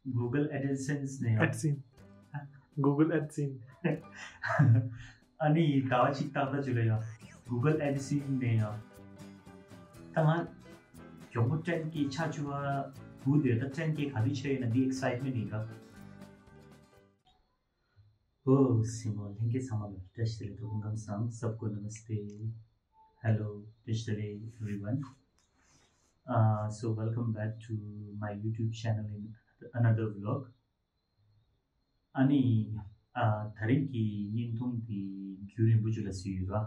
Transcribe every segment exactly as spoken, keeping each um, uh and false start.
Google AdSense ནས་ཡང་། AdSense། Google AdSense། ཨ་ནི་ཟླ་བ་གཅིག་ཏག་ཏག་ཅིག་ལ་ཡང་Google AdSense ནས་ཡང་། ད་ང་གྱོང་པོ་ཊེན་ཀེ་ཆགས་བཅུག་པ་སྒུག་བསྡད། ད་ཊེན་ཀེ་ག་དུས་ཆགས་ཡིན་ན་འདི་ཨེག་སའིཊ་མེན་ཊ་ཡིན་ད། ཨོ་སྲིང་མོ་ལྷན་རྒྱས་ཚང་མ་ལ་བཀྲ་ཤིས་བདེ་ལེགས། དོ་དགོང་ཁམས་བཟང་། सबको नमस्ते। Hello, བཀྲ་ཤིས་བདེ་ལེགས་everyone. Uh, so welcome back to my YouTube channel in another vlog. ཨ་ནི་ཨ་ད་རིང་གི་བརྙན་ཐུང་འདི་རྒྱུན་རིང་པོ་ཅིག་ལ་བཟོས་ཡོད་ར། ཨ་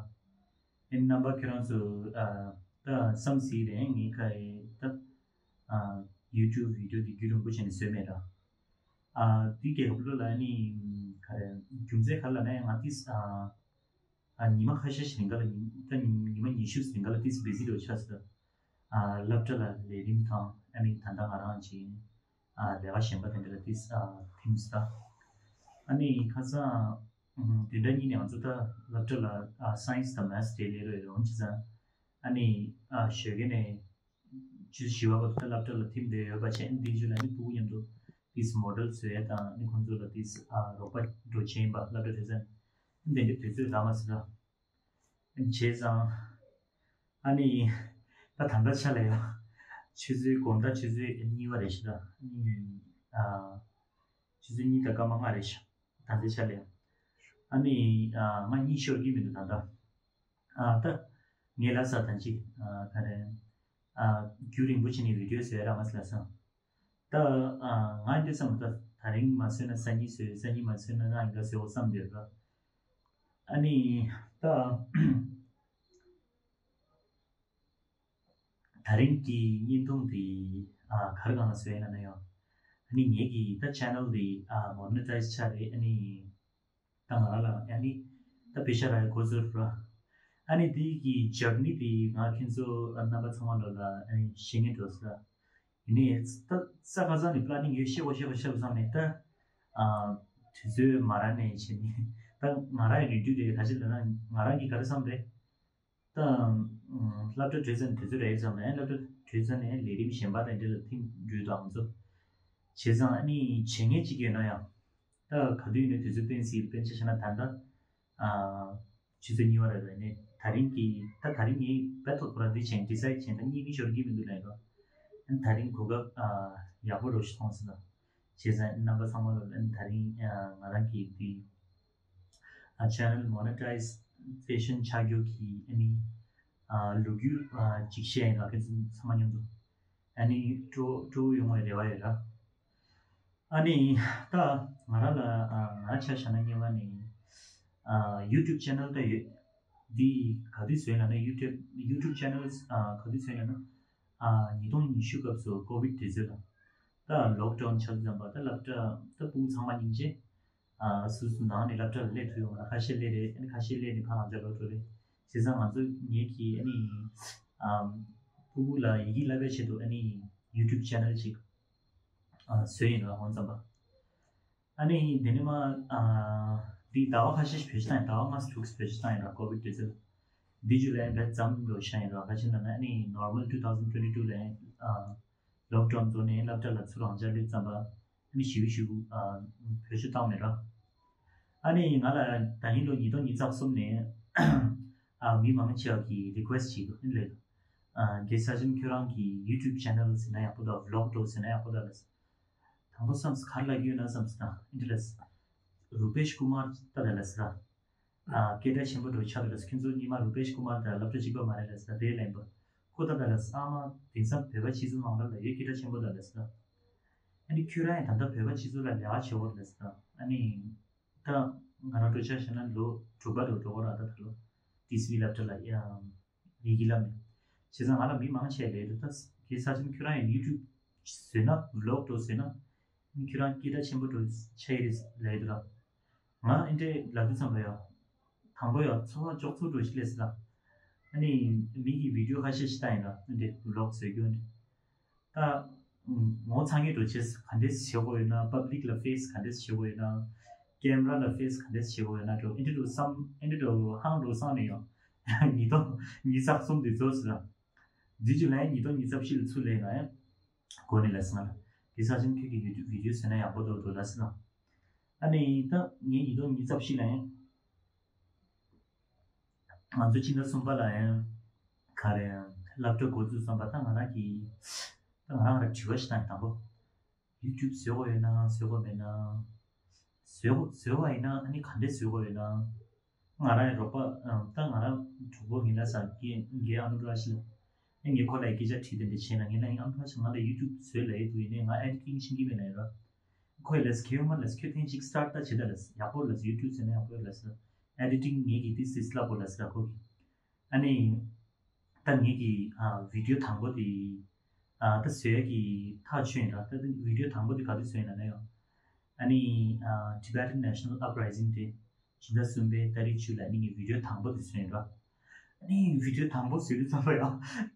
ནི་རྣམ་པ་ཁྱེད་རང་ཚོ་ཨ་ད་བསམ་སྲིད་རེད། ངས་ཁ་ཡེ་ད་ཨ་YouTube video འདི་རྒྱུན་རིང་པོ་བྱས་ནས་བཟོས་མེད་ར། ཨ་འདི་གའི་སྐབས་ལ་ཨ་ནི་ག་རེ་རྒྱུ་མཚན་ག་རེ་ལབ་ན་ང་ཏིས་ཨ་ཨ་ཉི་མ་ཁ་ཤས་ཤིག་རིང་ག་ལ་ཉི་ད་ཉི་ཉི་མ་ཉི་ཤུ་ཞིག་རིང་ག་ལ་ཏིས་བི་ཟི་འགྲོ་ཆགས་སོང་། ཨ་སློབ་གྲྭ་ལ་ལས་རིམ་དང་ཨ་ནི་ད་ལྟ་ང་རང་ཅིག་ཨ་ལས་ཀ་གཞན་པ་དེ་འདྲ་ལ་ཏིས་ཨ་ཐིམ་སོང་། ཨ་ནི་ཁ་སང་ཨ་བདུན་ཕྲག་གཉིས་ནས་ང་ཚོ་ད་སློབ་གྲྭ་ལ་ཨ་སའེན་སི་དང་མེ་ཐི་སི་དེ་ལས་རོགས་ཡོད་རུང་བྱས་ཙང་ཨ་ནི་ཨ་ཞོགས་ཀས་ནས་ཆུ་ཚོད་བཞི་པ་བར་དུ་ད་སློབ་གྲྭ་ལ་ཐིམ་བསྡད་ཡོད་པ་བྱས། འདིའི་རྗེས་ལ་ནི་ཕྲུ་གུ་མཉམ་དུ་ཏིས་མོ་ཌེལ་བཟོ་ཡས་དང་ནི་ཁོང་ཚོ་ལ་ཏིས་ཨ་རོགས་པ་འགྲོ་བྱས་ཡིན་པ། སློབ་གྲྭ་གྲོལ་ཚར་ནས་དེ་འདྲའི་དུས་ཚོད་རག་མ་སོང་། ད་བྱས་ཙང་ཨ་ནི་ད་ད་ལྟ་ཆ་ལ་ཡ་ཆུ་ཚོད་དགོང་དག་ཆུ་ཚོད་གཉིས་པ་རེད་ཤག་ད། ཨ་ནི་ཨ་ཆུ་ཚོད་གཉིས་དང་སྐར་མ་ལྔ་རེད་ཤག་ད་ལྟའི་ཆ་ལ་ཡ། ཨ་ནི་ཨ་ང་གཉིད་ཤོར་གྱི་མི་འདུག་ད་ལྟ། ཨ་ད་ངས་ལབ་ས་ད་ཅི་ཨ་ག་རེ་ཨ་རྒྱུན་རིང་པོ་བྱས་ནས་བི་ཌི་ཡོ་བཟོ་ཡ་རག་མ་སོང་ལབ་སོང་། ད་ཨ་ང་འདི་བསམ་ད་ད་རིང་མ་བཟོས་ན་སང་ཉིན་བཟོས། སང་ཉིན་མ་བཟོས་ན་གནངས་ཉིན་འགའ་བཟོས་འོ་བསམ་བསྡད་ཡོད་ར། ཨ་ནི་ད་ད་རིང་གི་བརྙན་ཐུང་འདི་ཨ་ག་རེ་སྒང་ལ་བཟོས་ཡིན་ལབ་ན་ཡང་ཨ་ནི་ངེད་ཀྱི་ད་ཆེ་ནལ་འདི་ཨ་མོ་ནི་ཊའིཛ་ཆགས་རེད། ཨ་ནི་ད་ང་རང་ལ་ཨ་ནི་ད་པེ་ཤ་རག་ཡ་འགོ་ཚུགས་ར། ཨ་ནི་འདི་གི་ཇར་ནི་འདི་ང་ཁྱེད་ཚོ་རྣམ་པ་ཚང་མ་ལོ་ལ་ཨ་ནི་བཤད་སྙིང་འདོད་སོང་། ཡིན་ནའི་ད་ས་ཁ་སང་ནས་པི་ལ་ནིང་ཡོད། བཤད་དགོས་བཤད་དགོས་བཤད་དགོས་བསམ་ནས་ད་ཨ་དུས་ཚོད་མ་རག་ནས་བྱས་ནས་ད་ང་རང་ཡི་རེ་ཌི་རེད། ག་ཅི་ལབ་ན་ང་རང་གིས་ག་རེ་བསམ་རེད། ད་ཨ་སློབ་གྲྭ་གྲོལ་ཚར་ནས་དུས་ཚོད་རག་ཡོད་ཙང་ནས་སློབ་གྲྭ་གྲོལ་ཚར་ནས་ལས་རིམ་གཞན་པ་དང་འདི་ལ་ཐིམ་འགྲོ་དང་ཚོ། བྱས་ཙང་ཨ་ནི་བྱེད་མཁན་གཅིག་ཡོད་ན་ཡང་ད་ག་དུས་ཡིན་ན་དུས་ཚོད་སྤེལ་སྲིད། སྤེལ་ཆ་བྱས་ན་ད་ལྟ་ཨ་ཆུ་ཚོད་གཉིས་པ་རེད་པས། ནས་ད་རིང་གི་ད་ད་རིང་ངས་བེད་ཐོག་པོ་ར་འདི་བྱས་ཌི་སའིཌ་བྱས་ད་གཉིད་མི་ཤོར་གྱི་མི་འདུག་ལབ་ཡིན་རོ། ཨ་ནི་ད་རིང་གོ་སྐབས་ཨ་ཡག་པོ་རོ་ཞིག་མཐོང་སོང་ལ། བྱས་ཙང་རྣམ་པ་ཚང་མ་ལ་ཨ་ནི་ད་རིང་ཨ་ང་རང་གི་འདི་ཨ་ཆེ་ནལ་མོ་ནི་ཊའིཛ་ཨེ་ཤན་ཆགས་རྒྱུ་གི་ཨ་ནི་ཨ་ལོ་རྒྱུས་ཨ་ཅིག་བཤད་ཡིན་ལ། ཁྱེད་ཚོ་ཚང་མ་མཉམ་དུ་ཨ་ནི་སྤྲོ་སྤྲོ་བོ་ཡོང་བའི་རེ་བ་ཡོད་ལ། ཨ་ནི་ད་ང་རང་ལ་ཨ་ང་རང་ཆ་བཞག་ན་སྔོན་མ་ནས་ཨ་ཡུ་ཊུབ་ཆེ་ནལ་ད་ཡོད། འདི་ག་དུས་བཟོས་ལབ་ན་ཡུ་ཊུབ་ཡུ་ཊུབ་ཆེ་ནལ་ཨ་ག་དུས་བཟོས་ལབ་ན་ཨ་ཉིས་སྟོང་ཉི་ཤུ་སྐབས་སུ་ཀོ་ཝིཌ་དུས་ཚོད་ལ། ད་ལོག་ཌའུན་ཆགས་ཙམ་པ་ད་སློབ་གྲྭ་ད་ཕྲུ་གུ་ཚང་མ་སྙིང་རྗེ། ཨ་སུ་སུ་ནང་ནས་སློབ་གྲྭ་ལ་སླེབས་ཐུབ་ཡོང་མ་རེད། ཁ་ཤས་སླེབས་རེད། ཨ་ནི་ཁ་ཤས་སླེབས་ནས་ཕར་རང་ཅག་ལོག་འགྲོ་རེད། བྱས་ཙང་ང་ཚོ་ངེད་ཀྱིས་ཨ་ནི་ཨ་ཕྲུ་གུ་ལ་ཡི་གེ་བསླབ་པའི་ཆེད་དུ་ཨ་ནི་ཡུ་ཊུབ་ཆེ་ནལ་ཅིག་ཨ་བཟོས་ཡིན་ར། འོ་ཙམ་པ། ཨ་ནི་དེ་ནས་མ་ཨ་འདི་ཟླ་བ་ཁ་ཤས་ཤིག་བེད་སྤྱོད་བཏང་ཡིན། ཟླ་བ་ལྔ་དྲུག་བེད་སྤྱོད་བཏང་ཡིན་ར། ཀོ་ཝིཌ་དུས་ཚོད་འདི་ཇུ་ལའི་བེད་ཙམ་འགྲོ་ཤ་ཡིན་ར། ཁ་ཅིག་ན་ན་ཨ་ནི་ནོར་མལ་two thousand twenty two ལ་ཨ་ལོག་ཌའུན་བཟོས་ནས་སློབ་གྲྭ་ལ་ཚུར་རང་ཅག་སླེབས་ཙམ་པ། ཨ་ནི་ཞེ་པོ་ཞེ་པོ་ཨ་བེད་སྤྱོད་བཏང་མེད་ར། ཨ་ནི་ང་ལ་ད་ཡིན་ལོ་ཉིས་སྟོང་ཉི་ཤུ་རྩ་གསུམ་ནས་ཨ་མི་མང་ཆེ་བ་གིས་རི་ཀུ་ཨེ་སི་བྱེད་འདུག་ཨ་ནི་ལབ་འདུག་ཨ་རྒན་ས་ཆེན་ཁྱོད་རང་གི་ཡུ་ཊུབ་ཆེ་ནལ་ཟེར་ན་ཡག་པོ་འདུག་ཝི་ལོག་འགྲོ་ཟེར་ན་ཡག་པོ་འདུག་ལབ་སོང་། དང་པོ་བསམས་ག་རེ་ལབ་ཀྱི་ཡོད་ན་བསམས་ད་ཨ་ནི་ལབ་སོང་། རུ་པེཤ་ཀུ་མར་ལྟ་ད་ལབ་སོང་། ཨ་སྐད་གྲགས་ཆེན་པོ་འགྲོ་ཆགས་པ་རེད། ཁྱོད་ཚོ་གཉིས་མ་རུ་པེཤ་ཀུ་མར་དང་སློབ་གྲྭ་གཅིག་པ་མ་རེད་ལབ་ཟེར་དེ་ལན་པ། ཁོ་ད་ལྟ་ལ་ས་མ་དེང་སང་བོད་པ་སྤྱི་ཚོགས་ནང་ལ་ལ་ཡོད་སྐད་གྲགས་ཆེན་པོ་ད་ལ་ཟེར། ཨ་ནི་ཁྱོད་རང་ཡང་ད་ལྟ་བོད་པ་སྤྱི་ཚོགས་ལ་ལས་ཀ་བྱེད་འོར་ལ་ཟེར། ཨ་ནི་ད་ང་རང་འགྲོ་ཆགས་བྱས་ན་ལོ་དྲུག་པ་རུ་འགྲོ་འོར་ད་ད་ལོ་ཏི་སི་བི་སློབ་གྲྭ་ལ་ཡང་ཡི་གེ་བསླབ་ནས། བྱས་ཙང་ང་ལ་མི་མང་ཆེ་ལས་འདུག་ད་སྐད་ས་ཆེན་ཁྱོད་རང་ཡང་ཡུ་ཊུབ་བཟོས་ན་ཝི་ལོག་འགྲོ་བཟོས་ན། ཁྱོད་རང་སྐད་གྲགས་ཆེན་པོ་འགྲོ་ཆགས་ཡི་རེད་ལབ་ཡི་འདུག་ར། ང་ཨེ་འདྲས་ལབ་དུས་ཙམ་པ་ཡ། དང་པོ་ཡ་ཚོར་བ་ཅོག་ཚོར་འགྲོ་ཞིག་སླེབས་སོང་། ཨ་ནི་མི་གི་བི་ཌིའོ་ཁ་ཤས་ཤིག་བལྟས་ཡིན་ལ་ཨེ་འདྲས་ཝི་ལོག་བཟོ་རྒྱུ་ཨེ་འདྲས། ད་ངོ་ཚ་ངེས་འགྲོ་ཆེས་ག་འདྲས་བྱེད་དགོས་ཡོད་ན། པབ་ལིག་ལ་ཕེས་ག་འདྲས་བྱེད་དགོས་ཡོད་ན། ཀེམ་ར་ལ་ཕེས་ག་འདྲས་བྱེད་དགོས་ཡོད་ན་འགྲོ་ཨེ་འདྲས་འགྲོ་བསམ་ཨེ་འདྲས་འགྲོ་ཧང་འགྲོ་བསམ་ནས་ཡང་ཉིས་སྟོང་ཉི་ཤུ་རྩ་གསུམ་དེ་རྫོགས་སོང་ལ། འདི་ཅུ་ལའི་ཉིས་སྟོང་ཉི་ཤུ་རྩ་བཞི་ལ་ཚུར་སླེབས་ན་ཡང་། གོ་ནི་ལ་སང་ལ། དེ་ས་ཆེན་ཁྱོད་ཀྱི་ཡུ་ཊུབ་བི་ཌི་ཡོ་བཟོས་ན་ཡག་པོ་འདུག་འདུག་ལབ་སོང་། ཨ་ནི་ད་ངས་ཉིས་སྟོང་ཉི་ཤུ་རྩ་བཞི་ལ་ཡང་། ང་ཚོ་ཕྱི་ཟླ་གསུམ་པ་ལ་ཡང་ག་རེ་ཡང་སློབ་གྲྭ་འགོ་འཛུགས་བསམ་པ། ད་ང་རང་གིས་ད་ང་རང་ལ་དྲི་བ་ཞིག་བཏང་ཡིན། དང་པོ་ཡུ་ཊུབ་བཟོ་དགོས་ཡོད་ན་བཟོ་དགོས་མེད་ན། བཟོ་དགོས་བཟོ་བ་ཡིན་ན་ཨ་ནི་ག་འདྲས་བཟོ་དགོས་ཡོད་ན། ང་རང་ཡི་རོགས་པ་ད་ང་རང་གྲོགས་པོ་ངེད་ལ་ས་རྒན་རྒན་ཨ་ནུ་ར་ཤི་ལ་ངས་ཁོ་ལ་ཡི་སྐད་ཆ་དྲིས་དེ་འདྲ་བྱས་ན། ངེད་ལ་ཡང་ཨ་ནུ་ར་ཤི་ང་ལ་ཡུ་ཊུབ་བཟོས་ལབ་ཡོད་དུས་ཡིན་ནའི་ང་ཨེ་ཌི་ཊིང་ཤེས་ཀྱི་མེད་ལབ་ཡོད་ར། ཁོས་ལབ་སོང་། ཁྱེད་ཡོང་མ་ལབ་སོང་། ཁྱོད་ཐེངས་གཅིག་སི་ཊར་ཊི་ད་བྱེད་ད་ལབ་སོང་། ཡག་པོ་ལབ་སོང་། ཡུ་ཊུབ་བཟོས་ན་ཡག་པོ་ལབ་སོང་། ཨེ་ཌི་ཊིང་ངེད་ཀྱིས་ཏིག་ཙམ་སླ་པོ་ལབ་སོང་ཁོ་གིས། ཨ་ནི་ད་ངེད་ཀྱི་ཨ་བི་ཌི་ཡོ་དང་པོ་དེ་ཨ་ད་བཟོ་ཡག་གི་ཐག་ཆོད་ཡིན་ར། ད་བི་ཌི་ཡོ་དང་པོ་དེ་ག་དུས་བཟོས་ཡིན་ན་ཡང་། ཨ་ནི་ཨ་Tibetan National Uprising དེ་ཕྱི་ཟླ་གསུམ་པའི་ཏ་རིག་བཅུ་ལ་ཨ་ནི་ངས་བི་ཌི་ཡོ་དང་པོ་དེ་བཟོས་ཡིན་ར། ཨ་ནི་བི་ཌི་ཡོ་དང་པོ་བཟོས་དུས་ཙམ་པ་ཡང་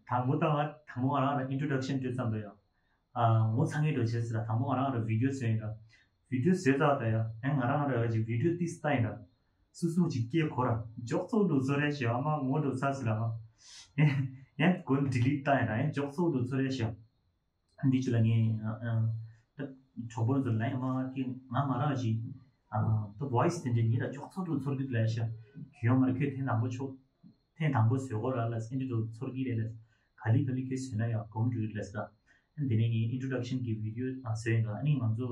དང་པོ་ད་ང་དང་པོ་ང་རང་ལ་ཨིན་ཊྲོ་ཌག་ཤན་སྤྲོད་ཙམ་པ་ཡང་། ཨ་ངོ་ཚ་ངེས་འགྲོ་བྱས་ཟེར་ལ། དང་པོ་ང་རང་ར་བི་ཌི་ཡོ་བཟོས་ཡིན་ར། བི་ཌི་ཡོ་བཟོས་ཚར་ད་ཡ་ཨེ་ང་རང་ར་ཅིག་བི་ཌི་ཡོ་ཏིས་ལྟ་ཡིན་ར། སུ་སུ་ཅིག་སྐད་གོ་ར་མགྱོགས་ཚོགས་འགྲོ་ཚོར་རེ་ཞེ་བ་མ་ངོ་འགྲོ་ཚར་ཟེར་ལ་མ། ཨེ་ཡང་གོན་ཌི་ལིཊ་ལྟ་ཡིན་ར། ཨེ་མགྱོགས་ཚོགས་འགྲོ་ཚོར་རེ་ཞེ་བ། འདི་ཅི་ལ་ངས་ཨ་ཨ་ད་གྲོགས་པོ་ཚོ་ལ་ཡང་མ་ཀི་ང་ང་རང་ཅིག་ཨ་ད་ཝོ་ཡི་སི་དེ་འདྲ་ཉིད་ལ་མགྱོགས་ཚོགས་འགྲོ་ཚོར་གི་ལ་ཞེ་བ། ཁྱོད་ཡོང་མ་ར་ཁྱོད་ཐེངས་དང་པོ་ཆོག་ཐེངས་དང་པོ་བཟོས་གོ་ར་ལ་སེམས་ཁྲལ་འགྲོ་ཚོར་གྱི་རེད་ལ། ག་ལི་ག་ལི་ཁྱོད་བཟོས་ན་ཡག་གོམས་འགྲོ་ལ་ས། ཨ་ནི་དེ་ནས་ངའི་ཨིན་ཊྲོ་ཌག་ཤན་གྱི་བི་ཌི་ཡོ་ཨ་བཟོས་ཡིན་ར། ཨ་ནི་ང་ཚོ་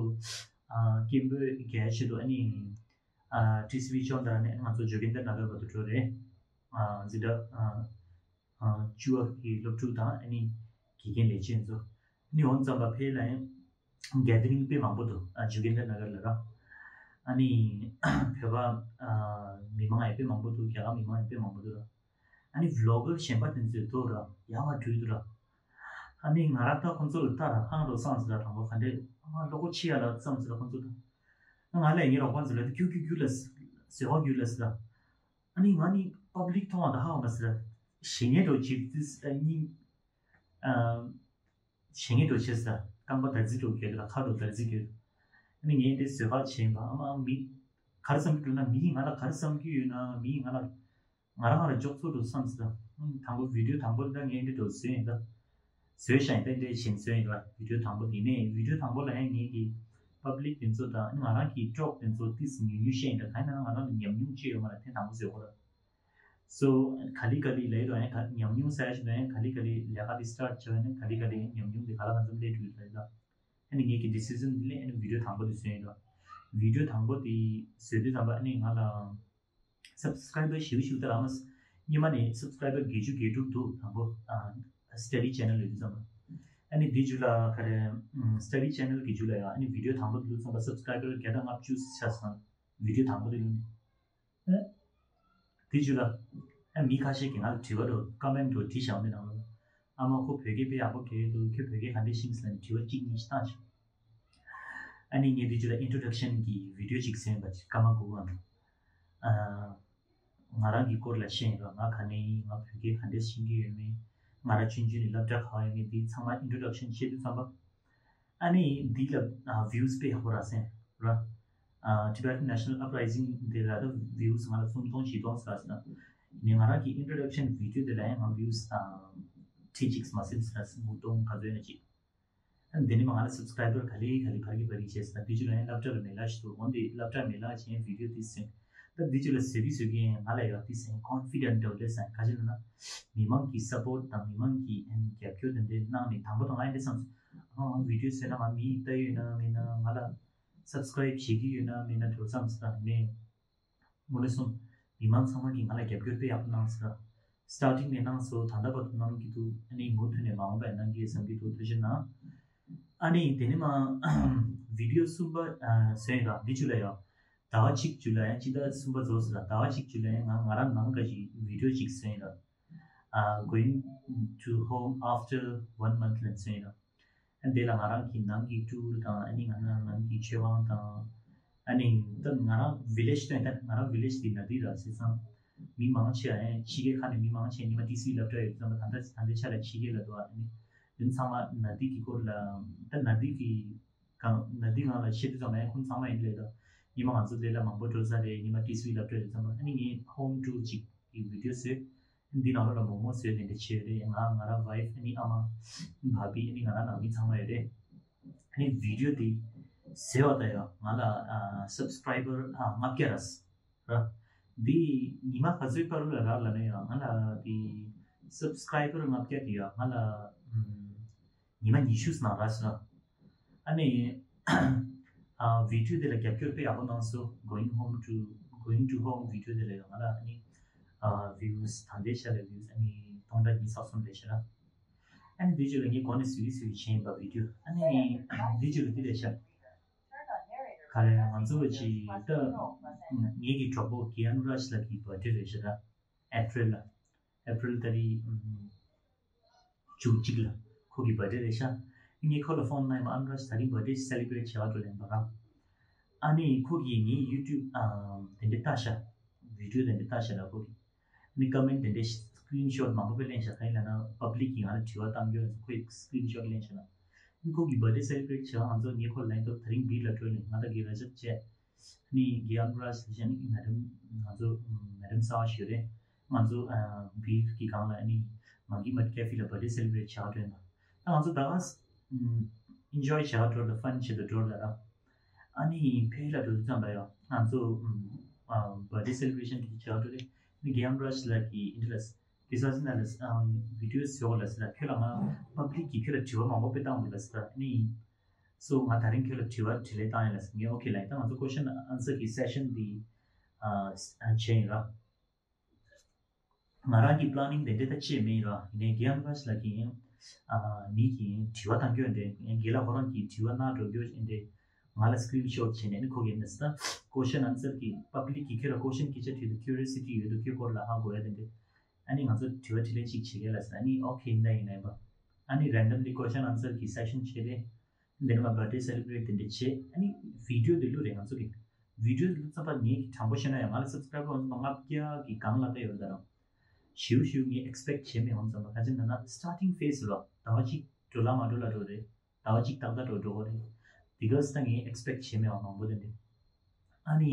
ཨ་སྐད་འབོད་རྒྱག་ཆེད་དུ་ཨ་ནི་ཨ་ཊི་སི་ཝི་ཅོན་དང་ཨ་ནི་ང་ཚོ་ཇོ་གིན་དར་ན་གར་བར་དུ་འགྲོ་རེད། ཨ་འཛིན་གྲྭ་ཨ་ཨ་བཅུ་པ་གི་སློབ་ཕྲུག་དང་ཨ་ནི་དགེ་རྒན་ལས་བྱེད་ཚོ་ཨ་ནི་འོང་ཙམ་པ་ཕེ་ལ་ཡང་གེ་དི་རིང་དཔེ་མང་པོ་འདུག་ཨ་ཇོ་གིན་དར་ན་གར་ལ་ར། ཨ་ནི་བོད་པ་ཨ་མི་མང་ཡང་དཔེ་མང་པོ་འདུག་རྒྱ་གར་མི་མང་ཡང་དཔེ་མང་པོ་འདུག་ར། ཨ་ནི་བི་ལོག་གར་གཞན་པ་དེ་ཚོས་འདུག་ར་ཡག་པ་འགྲོ་གི་འདུག་ར། ཨ་ནི་ང་རང་ད་ཁོང་ཚོ་ལ་ལྟ་ར་ཧང་རོ་སངས་ཟེར་ར། དང་པོ་ག་འདྲས་ཨ་ལོ་གོ་ཆི་ཡ་ལ་བསམ་ཟེར་ར་ཁོང་ཚོ་དང་། ང་ལ་ངའི་རོགས་པ་ཚོ་ལ་རྒྱུག་རྒྱུག་རྒྱུག་ལ་ཟེར་བ་རྒྱུག་ལ་ཟེར་ར། ཨ་ནི་ང་ནི་པབ་ལིག་མཐོང་བ་དང་ཧ་གོ་མ་ཟེར་ར། ཞེ་ངེས་འགྲོ་ཅིག་ཏིས་ཨ་སྙིང་ཨ། ཞེ་ངེས་འགྲོ་ཆེ་ས། རྐང་པ་འདར་རྩི་འགྲོ་གི་ལ་ཁ་དོག་འདར་རྩི་གི། ཨ་ནི་ངས་དེ་བཟོད་པ་བྱས་པ་ཨ་མ་མི། ག་རེ་བསམ་གྱི་འདུག་ན་མིས་ང་ལ་ག་རེ་བསམ་གྱི་ཡོད་ན་མིས་ང་ལ། ང་རང་ང་ལ་འཇོག་ཚོད་འགྲོ་བསམ་ཟེར། ཨ་ནི་དང་པོ་བི་ཌི་ཡོ་དང་པོ་འདི་ངས་འདི་འགྲོ་བཟོས་ཡིན་ད། བཟོས་ཤག་ཡིན་ད་འདྲས་བྱིན་བཟོས་ཡིན་ར་བི་ཌི་ཡོ་དང་པོ་དེ་ནས་བི་ཌི་ཡོ་དང་པོ་ལ་ཡང་ངས་ཀྱི་པབ་ལིག་དེ་ཚོ་དང་ཨ་ནི་ང་རང་གི་ཀྲོག་དེ་ཚོ་ཏིས་ཉུང་ཉུང་བཤད་ཡིན་ད། གང་ཡིན་ན་ང་རང་ལ་ཉམས་མྱོང་ཅི་ཡོད་མ་ལ་ཐེངས་དང་པོ་བཟོས་གོ་ར། སོ་ག་ལི་ག་ལི་ལས་རོ་ཡང་ག་ཉམས་མྱོང་ས་ཡ་ཞིག་ན་ཡང་ག་ལི་ག་ལི་ལས་ཀ་དེ་སི་ཊར་ཊི་བྱས་ནས་ག་ལི་ག་ལི་ཉམས་མྱོང་དེ་ག་ལ་ག་ཚོད་སླེབས་འགྲོ་ཡོད་རེད་ལ། ཨ་ནི་ངེད་ཀྱི་ཌི་སི་ཤན་དེ་ལས་ཨ་ནི་བི་ཌི་ཡོ་དང་པོ་དེ་བཟོས་ཡིན་རོ། བི་ཌི་ཡོ་དང་པོ་དེ་བཟོས་དུས་ཙམ་པ་ཨ་ནི་ང་ལ་སབ་སི་ཀ་རའི་བར་ཞེ་པོ་ཞེ་པོ་ད་རང་མ་སྙེ་མ་ནས་སབ་སི་ཀ་རའི་བར་བརྒྱད་ཅུ་གྱ་དྲུག་འདུག་དང་པོ་ཨ་སི་ཊ་ཌི་ཆེ་ནལ་ཡོད་དུས་ཙམ་པ། ཨ་ནི་དེ་རྗེས་ལ་ག་རེ་སི་ཊ་ཌི་ཆེ་ནལ་གྱི་རྗེས་ལ་ཡང་ཨ་ནི་བི་ཌི་ཡོ་དང་པོ་དེ་བླུགས་ཙམ་པ་སབ་སི་ཀ་རའི་བར་བརྒྱ་དང་ལྔ་བཅུ་ཆགས་སོང་། བི་ཌི་ཡོ་དང་པོ་དེ་བླུགས་ནས། དེ་རྗེས་ལ། ཨ་མི་ཁ་ཤས་ཀྱིས་ང་ལ་དྲི་བ་འདྲ་ཀོ་མེན་ཊི་འདྲ་བྲིས་བཞག་པའི་ནང་ལ། ཨ་མ་ཁོ་བོད་སྐད་དཔེ་ཡག་པོ་བརྒྱབ་འདུག་ཁྱོད་བོད་སྐད་ག་འདྲས་ཤེས་ཟེར་ནས་དྲི་བ་གཅིག་གཉིས་ཤིག་བཏང་བྱུང་། ཨ་ནི་ངས་དེ་རྗེས་ལ་ཨིན་ཊྲོ་ཌག་ཤན་གྱི་བི་ཌི་ཡོ་གཅིག་བཟོས་པ་ཀ་མ་གུ་ཝ་འདྲ། ཨ་ང་རང་གི་སྐོར་ལ་བཤད་ཡིན་རོགས། ང་ག་ནས་ཡིན། ང་བོད་སྐད་ག་འདྲས་ཤེས་ཀྱི་ཡོད་མེད། ང་རང་ཆུང་ཆུང་ནས་སློབ་གྲྭ་ག་པར་ཡོད་མེད་འདི་ཚང་མ་ཨིན་ཊྲོ་ཌག་ཤན་བཤད་དུས་ཙམ་པ། ཨ་ནི་འདི་ལ་ཨ་བིའུ་སི་དཔེ་ཡག་པོ་རག་སོང་ར། ཨ་Tibetan National Uprising དེ་ལ་ད་བིའུ་སི་ང་ལ་སུམ་སྟོང་བཞི་སྟོང་ཟེར་རག་སོང་། ནི་ང་རང་གི་ཨིན་ཊྲོ་ཌག་ཤན་བི་ཌི་ཡོ་དེ་ལ་ཡང་ང་བིའུ་སི་ཨ་ཁྲི་གཅིག་མ་ཟིན་ཟེར་རག་སོང་། དགུ་སྟོང་ག་ཚོད་ཡིན་ན་ཅིག་ཨ་ནི་དེ་ནས་མ་ང་ལ་སབ་སི་ཀ་རའི་བར་ག་ལེ་ག་ལེ་འཕར་གི་འཕར་གི་བྱས་སོང་། དེ་རྗེས་ལ་ཡང་སློབ་གྲྭ་ལ་མེ་ལག་ཞིག་འདུག་འོན་ཏེ་སློབ་གྲྭ་མེ་ལག་བྱས་བི་ཌི་ཡོ་དེ་སོང་། ད་འདི་ཅིག་ལ་བཟོས་ཀྱི་བཟོས་ཀྱི་ཡིན། ང་ལ་ཡོད་དེ་སེམས་ཀོན་ཕི་ཌེན་ཊི་འདྲ་བོ་སླེབས་སོང་། ག་ཅི་ལབ་ན། མི་མང་གི་སབ་པོར་ཊི་དང་མི་མང་གི་ཨ་ནི་རྒྱབ་སྐྱོར་དེ་འདྲའི་གནང་ནས་དང་པོ་དང་ང་ཡང་འདྲ་བསམ་སོང་། ཨ་ང་བི་ཌི་ཡོ་བཟོས་ན་ང་མིས་ལྟ་ཡོད་ན་མེད་ན། ང་ལ་སབ་སི་ཀ་རའིབ་བྱེད་ཀྱི་ཡོད་ན་མེད་ན་འདྲ་བོ་བསམ་སོང་། ནས་དངོས་གནས་སོང་། མི་མང་ཚང་མ་གིས་ང་ལ་རྒྱབ་སྐྱོར་དཔེ་ཡག་པོ་གནང་སོང་། སི་ཊར་ཊིང་ནས་གནང་སོང་། ད་ལྟ་བར་དུ་གནང་གི་འདུག་ཨ་ནི་མུ་མཐུད་ནས་མ་འོངས་པ་ཡང་གནང་གི་ཡོད་བསམ་གྱི་འདུག་ཐུགས་རྗེ་གནང་། ཨ་ནི་དེ་ནས་མ་བི་ཌི་ཡོ་གསུམ་པ་ཨ་བཟོས་ཡིན་ར། འདི་ཅིག་ལ་ཡང་ཟླ་བ་གཅིག་རྗེས་ལ་ཡང་སྤྱི་ཟླ་གསུམ་པ་རྫོགས་ཟེར་ལ། ཟླ་བ་གཅིག་རྗེས་ལ་ཡང་ང་ང་རང་ནང་ག་ཞིག་བི་ཌི་ཡོ་གཅིག་བཟོས་ཡིན་ར། ཨ་Going to home after one month ལ་བཟོས་ཡིན་ར། ཨ་འདི་ལ་ང་རང་གི་ནང་གི་ཊུར་དང་ཨ་ནི་ང་རང་ནང་གི་མཆོད་ཁང་དང་། ཨ་ནི་ད་ང་རང་བི་ལེཇ་སྟོན་ད་ང་རང་བི་ལེཇ་འདི་ན་འདི་ར་བྱས་ཙང་། མི་མང་ཆེ་ཨ་ཕྱི་རྒྱལ་ཁག་ནས་མི་མང་ཆེ་ཉི་མ་ཊི་སི་ཝི་སློབ་གྲྭ་ཡོད་ཙང་ད་ད་ལྟའི་ཆ་ལ་ཕྱི་རྒྱལ་ལ་འདུག་ཨ་ནི་དེ་ཚང་མ་ན་དེ་གི་སྐོར་ལ་ད་ན་དེ་གི་གང་ན་དེ་གང་ལ་བཤད་དུས་ཙམ་ལ་ཡང་ཁོང་ཚང་མ་ཡིན་ལས་ད། ཉི་མ་ང་ཚོ་དེ་ལ་མང་པོ་འགྲོ་ས་རེད། ཉི་མ་ཊི་སི་ཝི་སློབ་གྲྭ་ཡོད་ཙམ་པ། ཨ་ནི་ངས་ཧོམ་ཊུར་ཅིག་གི་བི་ཌི་ཡོ་བཟོས། ཨ་ནི་འདི་ནང་ལོགས་ལ་མོག་མོག་བཟོས་དེ་འདྲ་བྱས་རེད། ང་ང་རང་ཝའིཕ་ཨ་ནི་ཨ་མ་བྷ་བྷི་ཨ་ནི་ང་རང་ནང་མི་ཚང་མ་ཡོད་རེད། ཨ་ནི་བི་ཌི་ཡོ་འདི་བཟོས་པ་དང་ཡང་ང་ལ་ཨ་སབ་སི་ཀ་རའི་བར་ཨ་ལྔ་བརྒྱ་རག་ར། འདི་ཉི་མ་ག་ཚོད་བར་ལ་རག་ལབ་ན་ཡང་ང་ལ་འདི་སབ་སི་ཀ་རའི་བར་ལྔ་བརྒྱ་འདི་ཡང་ང་ལ་ཨམ་ཉི་མ་ཉི་ཤུ་ཙམ་ནང་རག་སོང་། ཨ་ནི་ཨ་བི་ཌི་ཡོ་འདི་ལ་རྒྱབ་སྐྱོར་དཔེ་ཡག་པོ་གནང་སོང་། Going home to, going to home བི་ཌི་ཡོ་འདི་ལ་ཡང་ང་ལ་ཨ་ནི་ཨ་བིའུ་སི་ད་ལྟའི་ཆ་ལ་བིའུ་སི་ཨ་ནི་སྟོང་ཕྲག་ཉི་ཤུ་རྩ་གསུམ་རེད་ཤག་ར། ཨ་ནི་དེ་རྗེས་ལ་ངས་གོང་ནས་ཟེར་གྱི་ཟེར་གྱི་བྱས་ཡིན་པ་བི་ཌི་ཡོ། ཨ་ནི་དེ་རྗེས་ལ་འདི་རེད་ཤག་ག་རེ་ང་ཚོ་ཅིག་ད་ངེད་ཀྱི་གྲོགས་པོ་གི་ཨན་རཱཇ་ལགས་ཀྱི་བར་ཌེ་རེད་ཤག་ར། ཨེ་པྲིལ་ལ། ཨེ་པྲིལ་ཏ་རིག་ཨམ་བཅུ་གཅིག་ལ་ཁོ་གི་བར་ཌེ་རེད་ཤག་ངས་ཁོ་ལ་ཕོན་གནང་ཡིན་པ། ཨན་རཱཇ་ད་རིང་བར་ཌེ་སེ་ལི་བྷི་རེཊ་བྱེད་ག་འགྲོ་ལབ་པ་ར། ཨ་ནི་ཁོ་གིས་ངའི་ཡུ་ཊུབ་ཨམ་དེ་འདྲ་ལྟ་ཤག་བི་ཌི་ཡོ་དེ་འདྲ་ལྟ་ཤག་ར། ཁོ་གིས་ནི་ཀོ་མེན་ཊི་དེ་འདྲའི་སི་ཀི་རིན་ཤོཊ་མང་པོ་དཔེ་ལེན་ཤག་གང་ཡིན་ལབ་ན་པབ་ལིག་གིས་ང་ལ་དྲི་བ་བཏང་རྒྱུ་ཁོས་སི་ཀི་རིན་ཤོཊ་ལེན་ཤག་ལ། ནི་ཁོ་གི་བར་ཌེ་སེ་ལི་བྷི་རེཊ་བྱེད་ང་ཚོ་ངས་ཁོ་ལ་ལན་བཏབ། ད་རིང་བི་ལ་འགྲོ་ནས་ང་དང་གི་ར་ཇབ་བཅས་ནི་གི་ཨན་རཱཇ་ལ་བྱས་ནི་མེ་ཌམ་ང་ཚོ་མེ་ཌམ་གསར་པ་ཞིག་ཡོད་རེད། ང་ཚོ་བི་གི་སྒང་ལ་ནི་མང་ཀི་མད་ཀེ་ཧྥེ་ལ་བར་ཌེ་སེ་ལི་བྷི་རེཊ་བྱེད་ག་འགྲོ་ཡིན་པ། ད་ང་ཚོ་ད་ག་ཨིན་ཇོའི་བྱེད་ག་འགྲོ་དང་ཕན་བྱེད་དུ་འགྲོ་ལ་ར། ཨ་ནི་ཕ་གི་ལ་འགྲོ་དུས་ཙམ་པ་ཡང་ང་ཚོ་བར་ཌེ་སེ་ལི་བྷི་རེ་ཤན་དེ་བྱེད་ག་འགྲོ་རེད། ནི་གི་ཨན་རཱཇ་ལགས་ཀྱིས་ཨིན་ཇི་ལ་གི་ས་ཟིན་ན་ལ་བི་ཌི་ཡོ་བཟོ་ལ་ཟེར་ལ། ཁྱོད་ལ་ང་པབ་ལིག་གིས་ཁྱོད་ལ་དྲི་བ་མང་པོ་དཔེ་བཏང་འདུག་ལ་ཟེར་ལ། ནི་སོ་ང་ད་རིང་ཁྱོད་ལ་དྲི་བ་དྲིས་ལན་བཏང་ཡིན་ལ་ཟེར། ངས་ཨོ་ཁེ་ལབ་ཡིན། ད་ང་ཚོ་ཀོ་ཤན་ཨན་སར་གི་སེ་ཤན་འདི་ཨ་བྱས་ཡིན་ར། ང་རང་གི་པི་ལེ་ནིང་དེ་འདྲ་ད་བྱས་མེད་ར། ཡིན་ནའི་གི་ཨན་རཱཇ་ལགས་ཀྱིས་ཨ་མི་གིས་དྲི་བ་བཏང་རྒྱུ་འདྲ། ཡང་རྒན་ལགས་ཁོ་རང་གིས་དྲི་བ་གནང་འགྲོ་རྒྱུ་འདྲ། ང་ལ་སི་ཀི་རིན་ཤོཊ་བྱས་ནས་ནི་ཁོ་གིས་ནི་ད་ཀོ་ཤན་ཨན་སར་གི་པབ་ལིག་གིས་ཁྱོད་ལ་ཀོ་ཤན་སྐད་ཆ་དྲིས་འདུག་ཁྱོད་རི་སི་ཊི་ཡོད་འདུག་ཁྱོད་སྐོར་ལ་ཧ་གོ་ཡ་དེ་འདྲ། ཨ་ནི་ང་ཚོ་དྲི་བ་དྲིས་ལན་ཅིག་བྱེད་གས་ལ་ཟེར། ཨ་ནི་ཨོ་ཁེ་ཡིན་ད་ཡིན་ན་ཡིན་པ། ཨ་ནི་རེན་ཌམ་ལི་ཀོ་ཤན་ཨན་སར་གི་སེ་ཤན་བྱས་ཏེ། འདི་ནས་མར་བར་ཌེ་སེ་ལི་བྷི་རེཊ་དེ་འདྲ་བྱས། ཨ་ནི་བི་ཌི་ཡོ་དེ་བླུགས་རེད་ང་ཚོ་གི། བི་ཌི་ཡོ་དེ་བླུགས་ཙམ་པ་ངས་ཀྱི་དྲང་པོ་བཤད་ན་ཡང་ང་ལ་སབ་སི་ཀ་རའི་བར་ལྔ་བརྒྱ་གི་སྒང་ལ་ད་ཡོད་ད་རང་། ཞེའུ་ཞེའུ་ངས་ཨེག་སི་པེག་བྱས་མེད། འོན་ཙམ་པ་ག་ཅི་ན་ན་སི་ཊར་ཊིང་ཕེ་སི་ལ་ཟླ་བ་གཅིག་འགྲོ་ལ་མ་འགྲོ་ལ་འགྲོ་རེད། ཟླ་བ་གཅིག་ཏག་ཏག་འགྲོ་འགྲོ་གོ་རེད། དེ་ག་ས་ད་ངས་ཨེག་སི་པེག་བྱས་མེད་པ་མང་པོ་དེ་འདྲ། ཨ་ནི་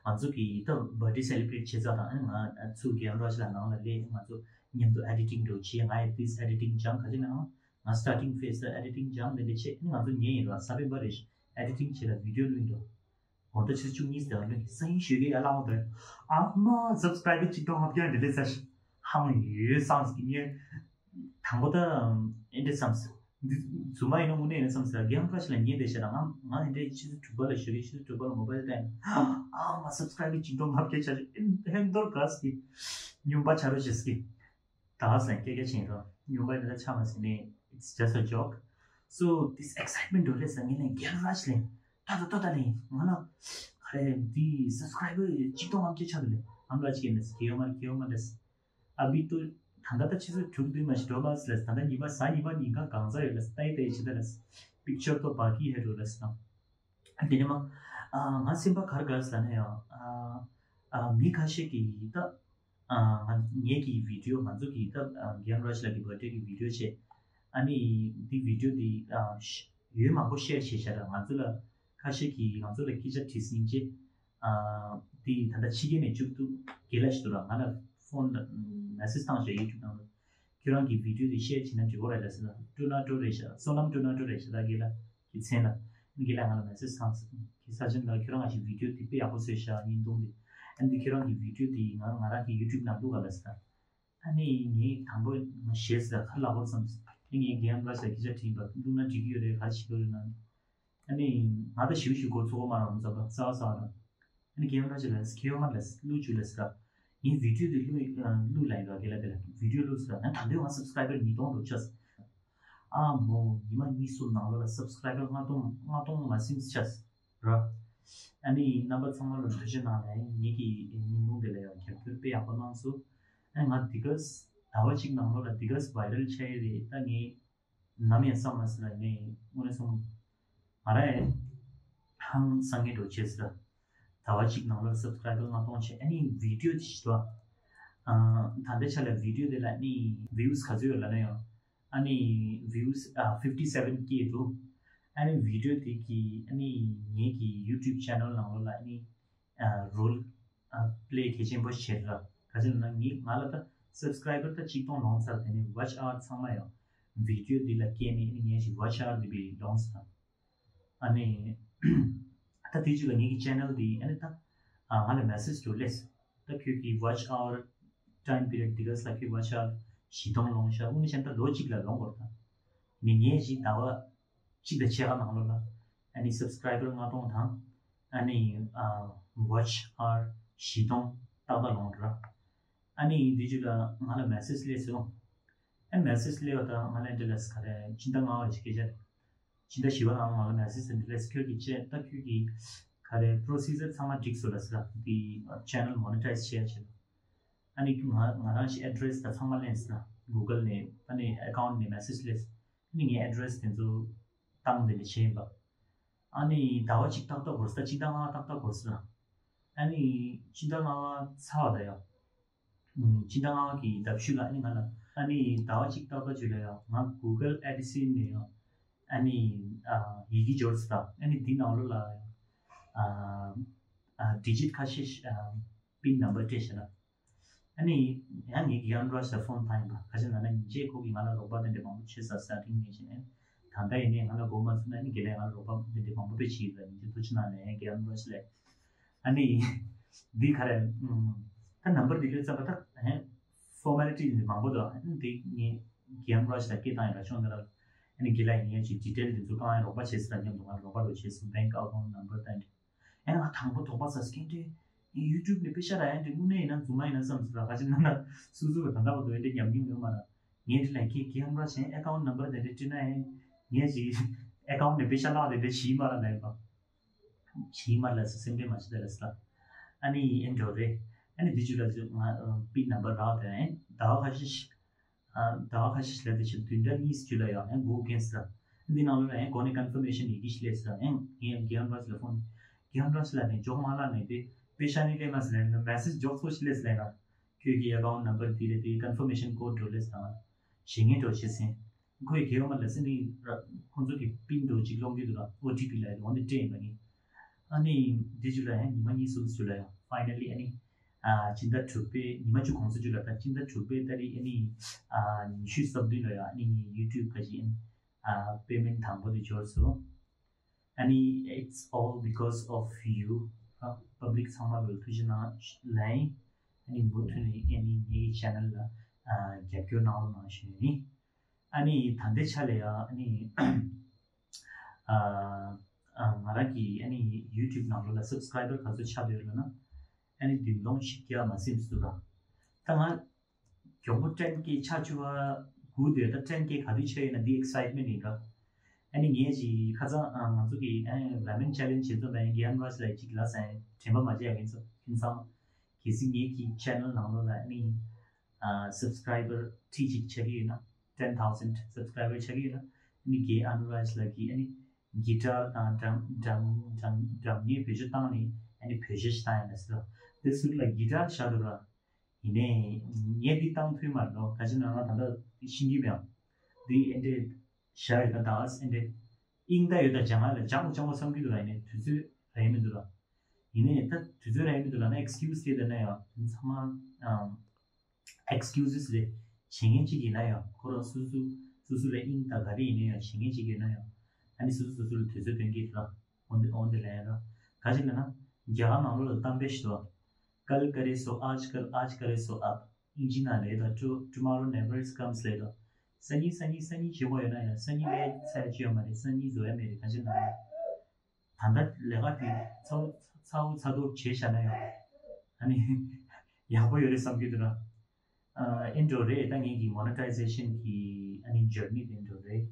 ང་ཚོ་གི་ད་བར་ཌེ་སེ་ལི་བྷི་རེཊ་བྱེད་ས་དང་། ཨ་ནི་ང་ཚོ་གི་ཨན་རཱཇ་ལགས་ནང་ལ་སླེབས། ང་ཚོ་མཉམ་དུ་ཨེ་ཌི་ཊིང་འགྲོ་བྱས། ང་ཡི་ཏིས་ཨེ་ཌི་ཊིང་སྦྱང་། ག་ཅི་ན་ང་སི་ཊར་ཊིང་ཕེ་སི་ད་ཨེ་ཌི་ཊིང་སྦྱང་དེ་འདྲ་བྱས། ཨ་ནི་ང་ཚོ་ཉལ་ཡིན་ར། གཟའ་སྤེན་པ་རེད། ཨེ་ཌི་ཊིང་བྱས་ལ་བི་ཌི་ཡོ་བླུགས་འགྲོ། འོ་ད་ཆུ་ཚོད་བཅུ་གཉིས་ཟེར་བ་ལོས་སང་ཉིན་ཞོགས་ཀས་ཡར་ལངས་པ་དང་། ཨ་མ་སབ་སི་ཀ་རའི་བར་གཅིག་སྟོང་ལྔ་བརྒྱ་འདི་ལས་ས་ཞིག་ཧང་ཡོད་བསམ་ཟིག་ངས་དང་པོ་ད་ཨེ་འདྲ་བསམ་ཟིག་འདི་རྫུན་མ་ཡིན་ན་དངོས་གནས་ཡིན་ན་བསམ་ཟིག་རྒན་ཁ་ཤས་ལ་ཉན་བསྡད་ཤག་ད་ང་ང་ཨེ་འདྲ་ཆུ་ཚོད་དྲུག་པ་ལ་ཞོགས་ཀས་ཆུ་ཚོད་དྲུག་པ་ལ་མོ་བྷལ་བལྟས་ནས། ཨ་མ་སབ་སི་ཀ་རའི་བར་གཅིག་སྟོང་ལྔ་བརྒྱ་ཆགས་ཤག་ཨེ་ཧེང་དོར་ག་ཟིག་སྨྱོན་པ་ཆ་རོགས་བྱེད་ཟིག་ད་སེང་སྐད་རྒྱག་ཕྱིན་རོགས། ཉོན་པ་ནི་ད་ཆ་མ་ཟིན་ནས། It's just a joke. So this excitement འགྲོ་ལས་ས་ངས་ལན་རྒན་ར་ཞིག་ལན། ད་ད་ད་ད་ལན་ང་ལ་ག་རེ་འདི་སབ་སི་ཀ་རའི་བར་གཅིག་སྟོང་ལྔ་བརྒྱ་ཆགས་འདུག་ལན། ཨམ་ལ་ཅིག་ཡིན་ནས་གེ་ཡོ་མ་གེ་ཡོ་མ་རེད། ཨ་བི་ཏོ་ད་ད་ད་ཆུ་ཚོད་དྲུག་བདུན་མ་ཞིག་འགྲོ་མ་ཟིན་ལས། ད་ད་ཉི་མ་གཟའ་ཉི་མ་ཉིན་གང་གང་ཟག་ཡོད་ལས། ད་ཡི་ད་ཡི་ཆི་ད་ལས། པིག་ཅར་ཏོ་བ་ཀི་ཧེ་འགྲོ་ལས་ད། དེ་ནས་མ། ཨ་ང་སེམས་པ་གར་གར་ཟ་ན་ཡང་། ཨ་ཨ་མི་ཁ་ཤས་ཀྱིས་ད། ཨ་ང་ངེད་ཀྱི་བི་ཌི་ཡོ་ང་ཚོ་གི་ད་ཨ་རྒན་ར་ཤི་ལགས་ཀྱི་བར་ཌེ་གི་བི་ཌི་ཡོ་བྱས། ཨ་ནི་འདི་བི་ཌི་ཡོ་འདི་ཨ་ཤ་ཡོད་མང་པོ་ཤེར་བྱས་ཤག་ད་ང་ཚོ་ལ་ཁ་ཤས་ཀྱིས་ང་ཚོ་ལ་སྐད་ཆ་དྲིས་ཟིན་རྗེས། ཨ་འདི་ད་ལྟ་ཕྱི་རྒྱལ་ནས་བཅུག་འདུག་རྒན་ལགས་ཤིག་འདུག་ལ་ང་ལ་ཕོན་ལ་མེ་སེ་ཇི་བཏང་ཤག་ཡུ་ཊུབ་ནང་ལ། ཁྱོད་རང་གི་བི་ཌི་ཡོ་འདི་ཤེར་བྱས་ན་འགྲིག་གོ་རེད་ལ་ཟེར་ན། ཀྲུ་ནཱ་ཀྲོ་རེད་ཤག་བསོད་ནམས་ཀྲུ་ནཱ་ཀྲོ་རེད་ཤག་ད་རྒན་ལགས། གི་མཚན་ལ། ངས་ལ་ང་ལ་མེ་སེ་ཇི་བཏང་ཟིན། གི་ས་ཆེན་ལ་ཁྱོད་རང་ང་ཞིག་བི་ཌི་ཡོ་དེ་དཔེ་ཡག་པོ་བཟོས་ཤག་བརྙན་ཐུང་དེ། ཨ་ནི་ཁྱོད་རང་གི་བི་ཌི་ཡོ་དེ་ང་ང་རང་གི་ཡུ་ཊུབ་ནང་བླུག་ག་ལ་ཟེར། ཨ་ནི་ངས་དང་པོ་ང་ཞེད་ཟེར་ཁ་ལག་པར་བསམ། ཨ་ནི་ངས་རྒན་ར་ཤི་ལ་སྐད་ཆ་དྲིས་པ་བླུག་ན་འགྲིག་གི་ཡོད་རེད་ག་རེ་བྱེད་དགོས་རེད་ན། ཨ་ནི་ང་ད་ཞིབ་ཞིབ་གོ་ཚོད་མ་རག་མ་ཚོད་པ་གསར་པ་གསར་པ་རང་། ཨ་ནི་རྒན་ར་ཤི་ལ་ཁྱེད་ཡོང་མ་ལ་བླུག་བཅུག་ལ་ཟེར། ངས་བི་ཌི་ཡོ་དེ་བླུག་བླུག་ལ་ཡིན་ར་རྒན་ལགས་དེ་ལ་བི་ཌི་ཡོ་བླུག་ཟེར། ང་ད་ལྟའི་ང་སབ་སི་ཀ་རའི་བར་ཉིས་སྟོང་འགྲོ་ཆགས། ཨ་མོ་ཉི་མ་གཉིས་གསུམ་ནང་ལོགས་ལ་སབ་སི་ཀ་རའི་བར་ལྔ་སྟོང་ལྔ་སྟོང་མ་ཟིན་ཆགས་ར། ཨ་ནི་རྣམ་པ་ཚང་མ་ལ་ཐུགས་རྗེ་གནང་ལ་ངེད་ཀྱི་བརྙན་ཐུང་དེ་ལ་ཡང་རྒྱབ་སྐྱོར་དཔེ་ཡག་པོ་གནང་སོང་། ཨ་ནི་ང་འདི་ག་ཟླ་བ་གཅིག་ནང་ལོགས་ལ་འདི་ག་བྷའི་རལ་ཆགས་ཡི་རེད། ད་ངས་ནམ་ཡང་བསམ་མ་སོང་ལ་ངས་དངོས་གནས་སོང་། ང་རང་ཧང་སང་ངེ་འགྲོ་བྱས་ཟེར། ཟླ་བ་གཅིག་ནང་ལ་སབ་སི་ཀ་རའི་བར་ལྔ་སྟོང་བྱས། ཨ་ནི་བི་ཌི་ཡོ་དེ་ཞིག་ཏུ། ཨ་ད་ལྟའི་ཆ་ལ་བི་ཌི་ཡོ་དེ་ལ་ནི་བིའུ་སི་ག་ཚོད་ཡོད་ལབ་ན་ཡང་། ཨ་ནི་བིའུ་སི་ཨ་ཕིབ་ཊི་སེ་ཝེན་སྐྱེས་འདུག་ཨ་ནི་བི་ཌི་ཡོ་དེ་གི་ཨ་ནི་ངེད་ཀྱི་ཡུ་ཊུབ་ཆེ་ནལ་ནང་ལོགས་ལ་ཨ་ནི་ཨ་རོལ་ཨ་པི་ལེ་གལ་ཆེན་པོ་བྱེད་ར། ག་ཅི་ལབ་ན་ངེད་ང་ལ་ད་སབ་སི་ཀ་རའི་བར་ད་གཅིག་སྟོང་ལོངས་ཚར། དེ་ནས་ཝ་ཆི་ཨ་ཝར་ཚང་མ་ཡང་བི་ཌི་ཡོ་འདི་ལ་བསྐྱལ་ནས་ཨ་ནི་ངས་ཅིག་ཝ་ཆི་ཨ་ཝར་འདི་བི་ལོངས་ཚར། ཨ་ནི་ད་དེ་རྗེས་ལ་ངེད་ཀྱི་ཆེ་ནལ་འདི་ཨ་ནི་ད་ང་ལ་མེ་སེ་ཇི་འགྲོ་ལས། ད་ཁྱོད་ཀྱི་ཝ་ཆི་ཨ་ཝར་ཊའིམ་པི་རི་ཡོཌ་འདི་ག་ས་ཁྱོད་ཝ་ཆི་ཨ་ཝར་བཞི་སྟོང་ལོངས་ཤག་དངོས་གནས་བྱས་ན་ད་ལོ་གཅིག་ལ་ལོངས་དགོས་རེད། ད་ནི་ངས་ཅིག་ཟླ་བ་གཅིག་དང་ཕྱེད་ཀ་ནང་ལོགས་ལ་ཨ་ནི་སབ་སི་ཀ་རའི་བར་ལྔ་སྟོང་དང་ཨ་ནི་ཝ་ཆི་ཨ་ཝར་བཞི་སྟོང་ཏག་ཏག་ལོངས་འགྲོ་ར། ཨ་ནི་དེ་རྗེས་ལ་ང་ལ་མེ་སེ་ཇི་སླེབས་སོང་། ཨ་ནི་མེ་སེ་ཇི་སླེབས་པ་དང་ང་ལ་འདི་ལ་ག་རེ་སྤྱི་ཟླ་ལྔ་པ་ཞིག་སྐད་ཆ་རེད། སྤྱི་ཟླ་བཞི་པ་ནང་ང་ལ་མེ་སེ་ཇི་འདི་ལས་ཁྱོད་ཀྱི་ཅེ་ད་ཁྱོད་ཀྱི་ག་རེ་པོ་རོ་སི་ཇར་ཚང་མ་འགྲིག་སོང་ལ་ཟེར་ལ་འདི་ཆེ་ནལ་མོ་ནི་ཊའིཛ་བྱེད་ཡ་བྱེད། ཨ་ནི་ང་ང་རང་ཞིག་ཨེ་ཌི་རེ་སི་དང་ཚང་མ་ལེན་ཟེར་ལ་གུ་གལ་ནས་ཨ་ནི་ཨེ་ཀའུན་ཊི་ནས་མེ་སེ་ཇི་སླེབས། ཨ་ནི་ངའི་ཨེ་ཌི་རེ་སི་དེ་ཚོ་བཏང་དེ་འདྲ་བྱས་ཡིན་པ། ཨ་ནི་ཟླ་བ་གཅིག་ཏག་ཏག་འགོར་ས་སྤྱི་ཟླ་ལྔ་ཏག་ཏག་འགོར་ས། ཨ་ནི་སྤྱི་ཟླ་ལྔ་པ་ཚར་བ་ད་ཡ། ཨུམ། སྤྱི་ཟླ་ལྔ་པ་གི་ཟླ་ཤུལ་ལ་ཨ་ནི་ང་ལ་ཨ་ནི་ཟླ་བ་གཅིག་ཏག་ཏག་རྗེས་ལ་ཡང་ང་གུ་གལ་ཨེ་ཌི་སེན་ཊི་ནས་ཡང་ཨ་ནི་ཨ་ཡི་གེ་འབྱོར་སོང་། ཨ་ནི་འདི་ནང་ལོགས་ལ་ཨ་ཨ་ཌི་ཇིཊ་ཁ་ཤས་ཤིག་ཨ་པིན་ནམ་བར་སྤྲད་བཞག་ན། ཨ་ནི་ཡང་ངས་གྷི་ཡན་རོ་ཇི་ལ་ཕོན་བཏང་ཡིན་པ། ག་ཅི་ན་ན་ཉིན་རྗེས་ཁོ་གིས་ང་ལ་རོགས་པ་དེ་འདྲ་མང་པོ་བྱས་ས་སྟ་ཊིང་ནས་བྱས་ནས། ད་ལྟ་ཡིན་ནའི་ང་ལ་མགོ་མ་ཚོས་ན་ཨ་ནི་དགེ་ལགས་ང་ལ་རོགས་པ་དེ་འདྲ་མང་པོ་དཔེ་བྱས་ཡོད་ལ། ཉིན་རྗེས་ཐུགས་རྗེ་གནང་ལན་གྷི་ཡན་རོ་ཇི་ལ། ཨ་ནི་འདི་ག་རེ་ད་ནམ་བར་འདི་ལོས་བརྩམས་པ་ད་ཧེ་ཕོར་མེ་ལི་ཊི་འདི་མང་པོ་འདུག་ཨ་ནི་འདི་ངས་གྷི་ཡན་རོ་ཇི་ལ་སྐད་བཏང་ཡོད་ལ་ཤོང་འདི་ར། ཨ་ནི་དགེ་ལགས་ངས་ཅིག་ཌི་ཊེལ་འདི་ཚོ་བཏང་ཡ་རོགས་པ་བྱས་ས་ལ་མཉམ་དུ་ང་ལ་རོགས་པ་རོགས་བྱས་སོང་། བེང་ཨ་ཀའུན་ཊི་ནམ་བར་ད་འདི། ཨེ་ང་དང་པོ་དོགས་པ་ཟ་སྐད་འདྲེ། ཡུ་ཊུབ་ནས་པེ་ཤ་རག་ཡ་འདྲེ་དངོས་གནས་ཡིན་ན་རྫུན་མ་ཡིན་ན་བསམ་ཟེར་ལ། ག་ཅི་ན་ན་སུ་སུ་ག་ད་ལྟ་བར་དུ་ཨེ་འདྲེ་ཉམས་མྱོང་ཡོད་མ་ར། ངས་འདྲེ་ལ་ཁྱེད་ཀྱི་ཧམ་ར་ཞེན་ཨེ་ཀའུན་ཊི་ནམ་བར་དེ་འདྲེ་བྲིས་ན་ཨེ། ངས་ཅིག་ཨེ་ཀའུན་ཊི་ནས་པེ་ཤ་བརླག་དེ་འདྲེ་བྱིས་མ་ར་ལ་ཡིན་པ། བྱིས་མ་ར་ལ་སེམས་ཁྲལ་མ་བྱེད་ད་ལ་ཟེར་ལ། ཨ་ནི་ཨེ་འགྲོ་རེད། ཨ་ནི་འདི་ཅུ་ལ་ང་པིན་ནམ་བར་རག་དེ་ཨེ་ཟླ་བ་ཁ་ཤས་ཤིག་ཨ་ཟླ་བ་ཁ་ཤས་ཤིག་ལ་དེ་བཞིན་བདུན་ཕྲག་གཉིས་སུ་ལ་ཡང་ཡང་སྒུག་མཁན་ཟེར། འདི་ནང་ལོགས་ལ་ཡང་སྒོ་ནས་ཀོན་ཕར་མེ་ཤན་ཡི་གེ་ཞིག་སླེབས་ཟེར། ཡང་ངས་གྷི་ཡན་རོ་ཇི་ལ་ཕོན། གྷི་ཡན་རོ་ཇི་ལ་ནས་འཇོག་མ་ལ་ནས་དེ་པེ་ཤ་ནི་སླེབས་མ་ཟེར་ལ་མེ་སེ་ཇི་འཇོག་ཚོ་ཞིག་སླེབས་ཟེར་ལ། ཁྱོད་ཀྱི་ཨེ་ཀའུན་ཊི་ནམ་བར་འདི་རེད། དེ་ཀོན་ཕར་མེ་ཤན་ཀོཌ་འགྲོ་སླེབས་ཟེར། ཞེ་ངན་འགྲོ་བྱེད་ཟིན། ཁོས་གྷི་ཡན་རོ་ཇི་ལ་ཟེར་ནི་ཁོང་ཚོ་གི་པིན་འགྲོ་གཅིག་སློང་གི་འདུག་ལ། ཨོ་ཊི་པི་ལ་ཡོད་འོན་ཏེ་སྤྲད་ཡིན་པ་ནི། ཨ་ནི་འདི་ཅུ་ལ་ཡང་ཉི་མ་གཉིས་གསུམ་ཅུ་ལ་ཡང་ཕའི་ནལ་ལི་ཨ་ནི། ཨ་སྤྱི་ཟླ་དྲུག་པའི་ཉི་མ་བཅུ་གོང་ས་བཅུ་ལ་ད་སྤྱི་ཟླ་དྲུག་པའི་ཏ་རིག་ཨ་ནི། ཨ་ཉི་ཤུ་རྩ་བདུན་ལ་ཡང་ཨ་ནི་ངའི་ཡུ་ཊུབ་ག་ཅི་ཨ་པེ་མེན་ཊི་དང་པོ་དེ་འབྱོར་སོང་། ཨ་ནི་it's all because of you. ཨ་པབ་ལིག་ཚང་མ་ལ་ཐུགས་རྗེ་གནང་ལན། ཨ་ནི་མུ་མཐུད་ནས་ཨ་ནི་ངའི་ཆེ་ནལ་ལ་ཨ་རྒྱབ་སྐྱོར་གནང་རོགས་གནང་ཞུ་ཡ་ཡིན། ཨ་ནི་ད་ལྟའི་ཆ་ལ་ཡང་ཨ་ནི་ཨ་ཨ་ང་རང་གི་ཨ་ནི་ཡུ་ཊུབ་ནང་ལོགས་ལ་སབ་སི་ཀ་རའི་བར་ག་ཚོད་ཆགས་བསྡད་ཡོད་ལབ་ན། ཨ་ནི་བདུན་སྟོང་བཞི་བརྒྱ་མ་ཟིན་འདུག་ར། ད་ང་མགྱོགས་པོ་ཊེན་ཀེ་ཆགས་བཅུག་པ་སྒུག་བསྡད། ད་ཊེན་ཀེ་ག་དུས་ཆགས་ཡོད་ན་འདི་ཨེག་སའིཊ་མེན་ཊི་ཡིན་ར། ཨ་ནི་ངས་ཅིག་ཁ་སང་ཨ་ང་ཚོ་གི་ཨ་ནི་ར་མེན་ཆེ་ལེན་ཇི་བྱེད་ཚོད་ད་ཡང་གྷི་ཡན་རོ་ཇི་ལ་ཅིག་ལབ་ས་ཡིན། དྲན་པ་མ་བརྗེད་ཡ་ཡིན་ཙང་ཡིན་ཙང་། གལ་སྲིད་ངེད་ཀྱི་ཆེ་ནལ་ནང་ལོགས་ལ་ཨ་ནི་ཨ་སབ་སི་ཀ་རའི་བར་ཁྲི་གཅིག་ཆགས་ཀྱི་ཡོད་ན། ten thousand subscriber ཆགས་ཀྱི་ཡོད་ན། ཨ་ནི་གྷི་ཡན་རོ་ཇི་ལ་གི་ཨ་ནི་གྷི་ཊར་དང་ཌམ་ཌམ་ཌམ་ཌམ་ངས་བེད་སྤྱོད་བཏང་ནས་ཨ་ནི་བེད་སྤྱོད་ཞིག་བཏང་ཡིན་ན་ཟེར། དེ་ཟུར་ལ་གྷི་ཊར་བཞག་འདུག་ར། ཡིན་ནའི་ངས་འདི་བཏང་ཐུབ་མ་རེད་ལོ། ག་ཅི་ན་ང་ད་ལྟ་ཤེས་ཀྱི་མེད། འདི་ཨེ་འདྲས་བཞག་ཡོད་ད། ད་ཨེ་འདྲས་དབྱིངས་ད་ཡོད་ད། ལྗང་ང་ལ་ལྗང་གུ་ལྗང་གུ་བསམ་གྱི་འདུག་ར། ཡིན་ནའི་དུས་ཚོད་རག་གི་མི་འདུག་ར། ཡིན་ནའི་ད་དུས་ཚོད་རག་གི་མི་འདུག་ལབ་ན་ཨེག་སི་ཀིའུ་སི་རེད། ད་ན་ཡང་ཚང་མ་ཨེག་སི་ཀིའུ་སི་རེད། བྱེད་མཁན་གཅིག་ཡིན་ན་ཡང་ཁོ་རང་སོ་སོ་སོ་སོ་ལ་དབྱིངས་ད་ག་རེ་ཡིན་ན་ཡང་བྱེད་མཁན་གཅིག་ཡོད་ན་ཡང་ཨ་ནི་སོ་སོ་སོ་སོ་ལ་དུས་ཚོད་སྟོན་གྱི་རེད་ལ། འོན་ཏེ་འོན་ཏེ་ལན་ར། ག་ཅི་ལབ་ན་རྒྱ་གར་ནང་ལོགས་ལ་གཏམ་དཔེ་ཞིག་འདུག कल करे सो आजकल, आज करे सो अब। དབྱིན་ཇི་ནང་ལབ་ད། Tomorrow never comes later. སང་ཉིན་སང་ཉིན་སང་ཉིན་བྱེད་དགོས་ཡོད་ན་ཡང་སང་ཉིན་ལས་ཚར་ཡ་ཅི་ཡོད་མ་རེད། སང་ཉིན་བཟོ་ཡ་མེད་རེད། ག་ཅི་ལབ་ན་ད་ལྟ་ལས་ཀ་དེ་ཚ་བོ་ཚ་བོ་ཚ་ཐོག་བྱས་བཞག་ན་ཡང་ཨ་ནི་ཡག་པོ་ཡོད་རེད་བསམ་གྱི་འདུག་ན། ཨ་ཨེ་འགྲོ་རེད། ད་ངེད་ཀྱི་མོ་ནི་ཊའི་ཟེ་ཤན་གྱི་ཨ་ནི་ཇར་ནི་དེ་འགྲོ་རེད།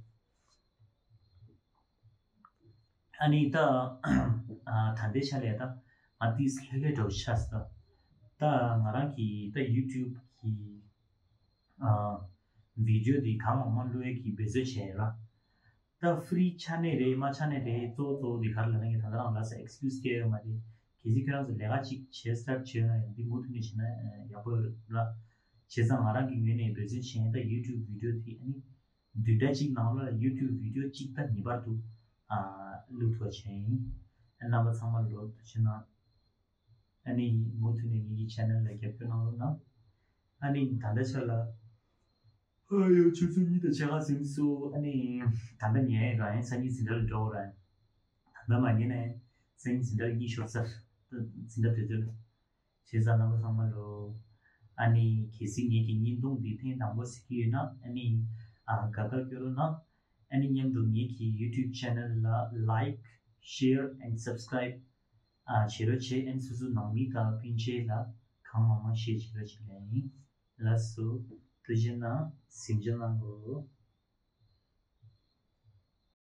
ཨ་ནི་ད་ཨ་ད་ལྟའི་ཆ་ལ་ད་ང་ཏིས་ལྷོད་ལྷོད་འགྲོ་ཆགས་སོང་། ད་ང་རང་གི་ད་ཡུ་ཊུབ་གི་ཨ་བི་ཌིའོ་འདི་གང་མང་མང་བླུག་ཡས་ཀྱི་འབད་རྩོལ་བྱས་ཡོད་ལ། ད་ཧྥི་རི་ཆགས་ནི་རེད་མ་ཆགས་ནི་རེད། གཙོ་བོ་གཙོ་བོ་འདི་ག་རེ་ལབ་ན་ངས་ད་ལྟ་རང་ལ་ས་ཨེག་སི་ཀིའུ་སི་སྐྱེལ་ཡོད་མ་རེད། གལ་སྲིད་ཁྱོད་རང་ཚོ་ལས་ཀ་གཅིག་བྱེད་སི་ཊར་བྱས་ཡོད་ན་ཡང་འདི་མུ་མཐུད་ནས་བྱས་ན་ཡག་པོ་ཡོད་ར། བྱས་ཙང་ང་རང་གི་ངོས་ནས་འབད་བརྩོན་བྱས་ད་ཡུ་ཊུབ་བི་ཌིའོ་འདི་ཨ་ནི་བདུན་ཕྲག་གཅིག་ནང་ལ་ཡུ་ཊུབ་བི་ཌིའོ་གཅིག་ད་ངེས་པར་དུ་ཨ་བླུག་ཐུབ་པ་བྱས་ཡིན། རྣམ་པ་ཚང་མ་ལོ་ཐུགས་རྗེ་གནང་། ཨ་ནི་མུ་མཐུད་ནས་ངེད་ཀྱི་ཆེ་ནལ་ལ་རྒྱབ་སྐྱོར་གནང་རོགས་གནང་། ཨ་ནི་ད་ལྟ་ཆ་ལ་ཨ་ཡོ་ཆུ་ཚོད་གཉིས་དང་ཕྱེད་ཀ་ཟིན་སོང་། ཨ་ནི་ད་ལྟ་ཉལ་ཡ་རང་ཡང་སང་ཉིན་འཛིན་གྲྭ་ལ་འགྲོ་དགོས་རེད། ད་མ་ཉེ་ནས་སེང་འཛིན་གྲྭ་གཉིས་ཤོར་ཚར། འཛིན་གྲྭ་དེ་ཚོ་བྱས་ཙང་རྣམ་པ་ཚང་མ་ལོ། ཨ་ནི་གལ་སྲིད་ངེད་ཀྱི་བརྙན་ཐུང་འདི་ཐེངས་དང་པོ་གཟིགས་ཀྱི་ཡོད་ན། ཨ་ནི་ཨ་དགའ་དགའ་སྐྱོ་རོགས་གནང་། ཨ་ནི་མཉམ་དུ་ངེད་ཀྱི་YouTube channel ལ་like, share and subscribe ཨ་བྱེད་རོགས་བྱེད། ཨ་ནི་སོ་སོ་ནང་མི་དང་སྤུན་མཆེད་ལ་གང་མང་མང་share བྱེད་རོགས་བྱེད་ལ་ཡིན། ལགས་སོ། ཐུགས་རྗེ་གནང་། གཟིམ་འཇག་གནང་གོ།